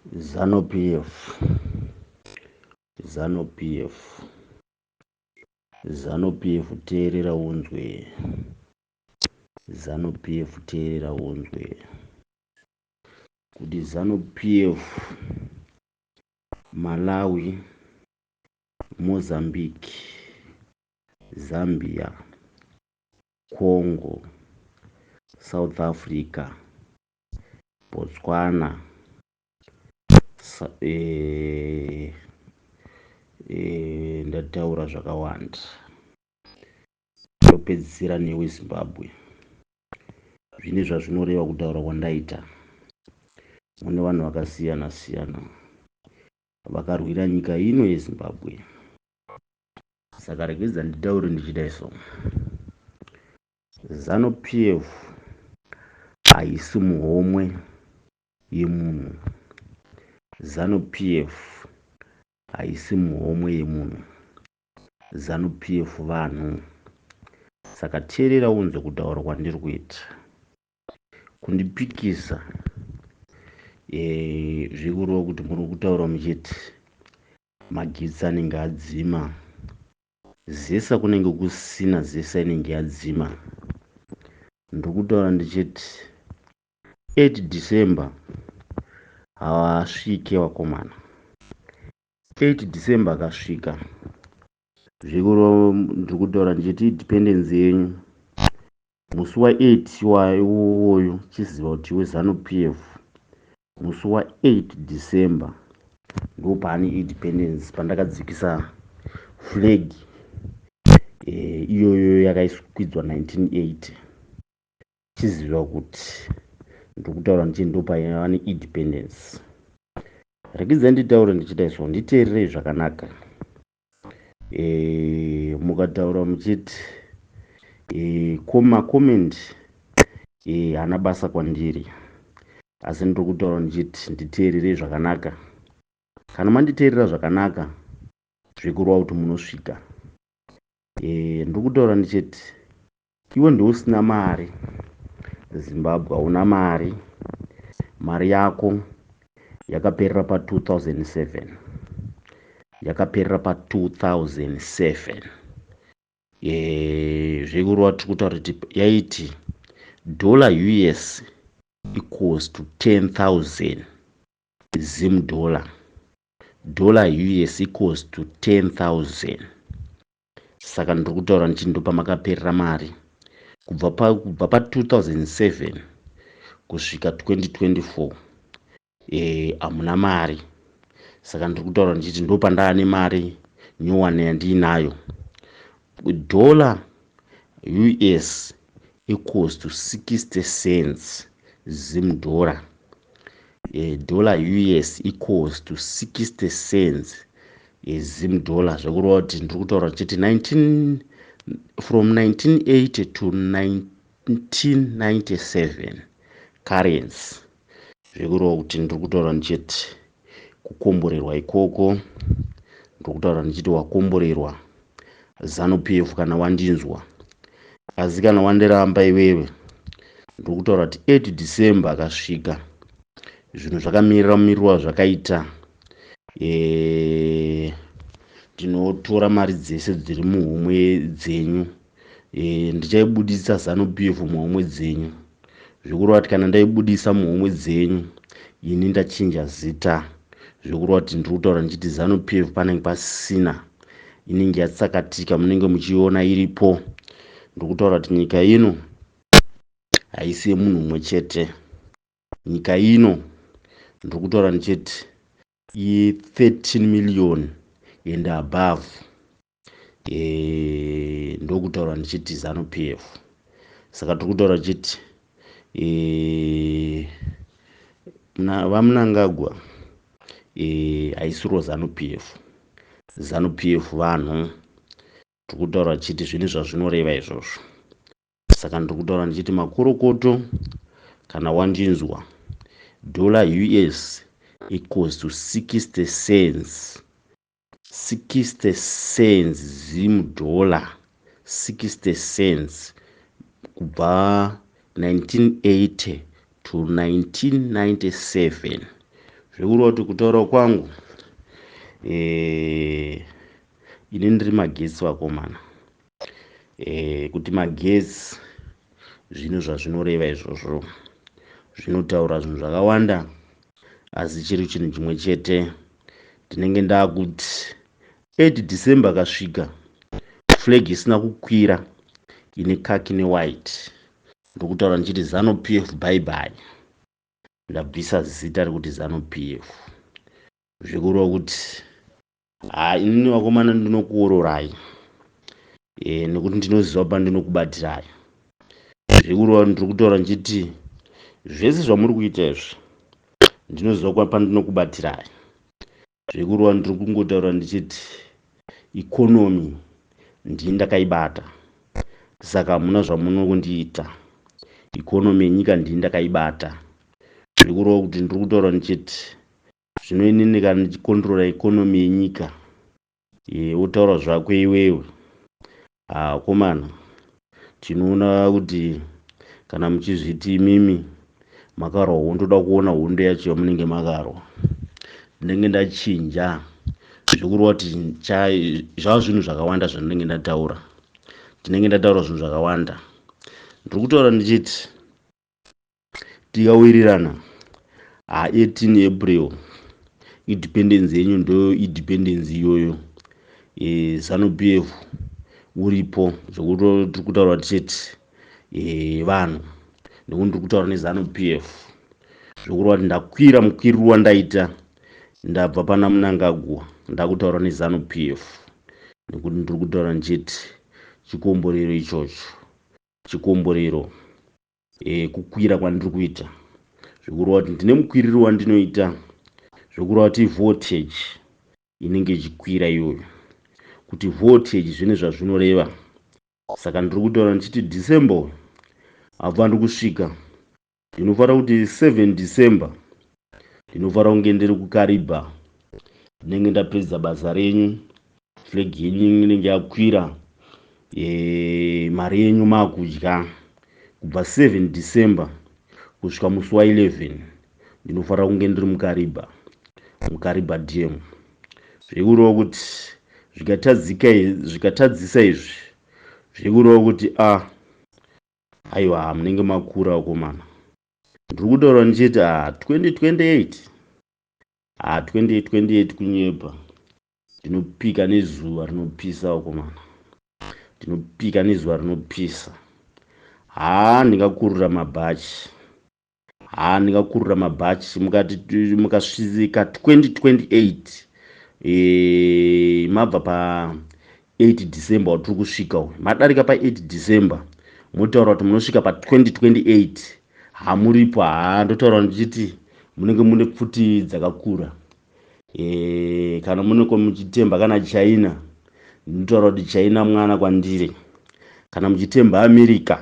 ZANU PF, ZANU PF, ZANU PF teerera unzwe. ZANU PF teerera unzwe. Kuti ZANU PF, Malawi, Mozambique, Zambia, Congo, South Africa, Botswana, ndataura zvakawanda. Ndopedzisira newe Zimbabwe. Zvine zvazvinoreva kutaura kwandaita. Mune vanhu vakasiyana siyana vakarwira nyika ino yeZimbabwe. Saka regedza nditaure ndichidai so. ZANU PF haisi muhomwe yemunhu. ZANU PF haisi muhomwe yemunhu. ZANU PF vanhu. Saka teerera unzwe kutaura kwandiri kuita. Kundipikisa zviri kureva kuti muri kutaura muchiti magetsi anenge adzima. Zesa kunenge kusina zesa inenge yadzima. Ndiri kutaura ndichiti 8 December havasvike vakomana. 8 December akasvika zvikuru ndiri kutaura ndichiti independence yenyu musi wa8 iwoyo chiziva kuti weZANU PF musi wa8 December ndopaane independence pandakadzikisa flag iyoyo yakaikwidzwa 1980. Chiziva kuti ndiri kutaura ndichiti ndopaiva neindependence. Regedzai nditaure ndichidai so, nditeererei zvakanaka. Mukataura muchiti macomment haana basa kwandiri, asi ndiri kutaura ndichiti nditeererei zvakanaka. Kana manditeerera zvakanaka, zvekureva kuti munosvika. Ndiri kutaura ndichiti iwe ndousina mari, Zimbabwe hauna mari, mari yako yakaperera pa2007, yakaperera pa2007. Zvekureva tiri kutaura kuti yaiti dollar US equals to 10,000 Zim dollar. Dollar US equals to 10,000. Saka ndiri kutaura ndichiti ndopamakaperera mari kubva pa2007 kusvika 2024, hamuna mari. Saka ndiri kutaura ndichiti ndopandaa nemari nyowani yandiinayo. Dollar US equals to 60 cents Zim dollar. Dollar US equals to 60 cents Zim dollar. Zvekureva kuti ndiri kutaura ndichiti from 1980 to 1997 currency. Zvekureva kuti ndiri kutaura ndichiti kukomborerwa ikoko, ndiri kutaura ndichiti wakomborerwa ZANU PF kana wandinzwa. Asi kana wandiramba iwewe, ndiri kutaura kuti 8 December akasvika, zvinhu zvakamirira mumiriro wazvakaita, ndinotora mari dzese dziri muhomwe dzenyu. Ndichaibudisa ZANU PF muhomwe dzenyu. Zvekureva kuti kana ndaibudisa muhomwe dzenyu, ini ndachinja zita. Zvekureva kuti ndiri kutaura ndichiti ZANU PF panenge pasina, inenge yatsakatika, munenge muchiona iripo. Ndiri kutaura kuti nyika ino haisi yemunhu mumwe chete. Nyika ino, ndiri kutaura ndichiti i13 million and above. Ndokutaura ndichiti ZANU PF. Saka tiri kutaura tichiti vaMnangagwa haisiro ZANU PF. ZANU PF vanhu. Tiri kutaura tichiti zvine zvazvinoreva izvozvo. Saka ndiri kutaura ndichiti makorokoto kana wandinzwa. Dollar US equals to 60 cents, 60 cents Zim dollar, 60 cents kubva 1980 to 1997. Zvekureva kuti kutaura kwangu e, ini ndiri magetsi vakomana e, kuti magetsi zvinhu zvazvinoreva izvozvo zvinotaura zvinhu zvakawanda asi chiri chinhu chimwe chete ndinenge ndakuti 8 December kasvika flag isina kukwira ine khaki newhite ndokutaura ndichiti zanu pf bye bye ndabvisa zita rekuti zanu pf zvekureva kuti ha inini vakomana ndinokuororai e, nekuti ndinoziva pandinokubatirai zvekureva ndiri kutaura ndichiti zvese zvamuri kuita izvi ndinoziva pandinokubatirai zvekureva ndiri kungotaura ndichiti economy ndini ndakaibata saka hamuna zvamunokundiita economy yenyika ndini ndakaibata zvekureva kuti ndiri kutaura ndichiti zvino inini kana ndichikontrora economy yenyika e, wotaura zvako iwewe akomana tinoona kuti kana muchizviti imimi makarwa hondo da kuona hondo yacho yamunenge makarwa ndinenge ndachinja zvekureva kuti zvava zvinhu zvakawanda zvandinenge ndataura ndinenge ndataura zvinhu zvakawanda ndiri kutaura ndichiti tikawirirana ha 18 April independence yenyu ndo independence iyoyo e, zanu pf uripo zvekuti tiri kutaura tichiti e, vanhu nekuti ndiri kutaura nezanu pf zvekureva kuti ndakwira mukwiriro wandaita ndabva pana Mnangagwa ndakutaura nezanu pf nekuti ndiri kutaura ndichiti chikomborero ichocho chikomborero e, kukwira kwandiri kuita zvekureva kuti ndine mukwiriro wandinoita zvekureva kuti voltage inenge ichikwira iyoyo kuti voltage zvine zvazvinoreva saka ndiri kutaura ndichiti December hapandi kusvika ndinofanira kuti 7 December ndinofanira kunge ndiri kuKariba ndinenge ndapedza basa renyu flag yenyu inenge yakwira e, mari yenyu makudya kubva 7 December kusvika musi wa11 ndinofanira kunge ndiri muKariba muKariba Dam zvekureva kuti zvikatadzisa izvi zvekureva kuti a aiwa munenge makura vakomana ndiri kutaura ndichiti a 2028 a 2028 kunyepa ndinopika nezuva rinopisa vakomana ndinopika nezuva rinopisa haa ndingakurura mabhachi haa ndingakurura mabhachi mukati mukasvika 2028 e, mabva pa 8 December watiri kusvika uyu madarika pa8 December motaura kuti munosvika pa2028 hamuripo haa ndotaura ndichiti munenge mune pfuti dzakakura e, kana munenge muchitemba kana China ndinotaura kuti China mwana kwandiri kana muchitemba America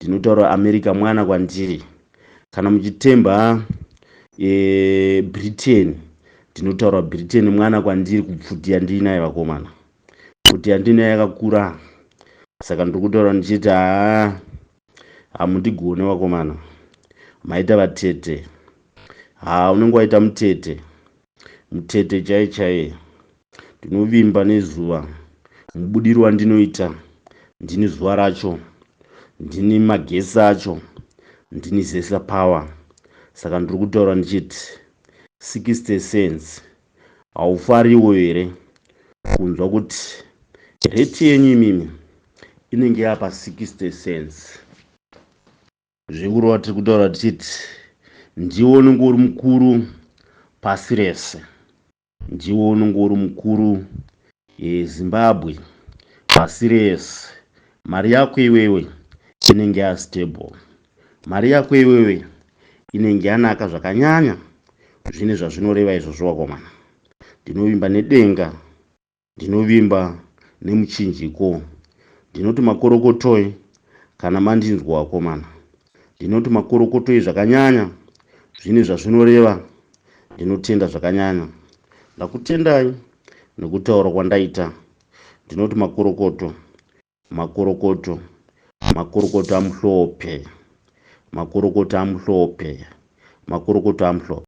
ndinotaura America mwana kwandiri kana muchitemba e, Britain ndinotaura Britain mwana kwandiri kupfuti yandinayo vakomana pfuti yandinayo yakakura saka ndiri kutaura ndichiti haa hamundigone vakomana maita vatete haa unenge waita mutete mutete chai chaiye ndinovimba nezuva mubudiro wandinoita ndini zuva racho ndini magesi acho ndini zesa power saka ndiri kutaura ndichiti 60 cents haufariwo here kunzwa kuti rate yenyu imimi inenge yapa 60 cents zvekureva tiri kutaura tichiti ndiwo unenge uri mukuru pasi rese ndiwo unenge uri mukuru ezimbabwe pasi rese mari yako iwewe inenge yastable mari yako iwewe inenge yanaka zvakanyanya zvine zvazvinoreva izvozvo vakomana ndinovimba nedenga ndinovimba nemuchinjiko ndinoti makorokotoi kana mandinzwa vakomana ndinoti makorokotoi zvakanyanya zvine zvazvinoreva ndinotenda zvakanyanya ndakutendai nekutaura kwandaita ndinoti makorokoto makorokoto makorokoto amuhlophe makorokoto amuhlophe makorokoto amuhlophe.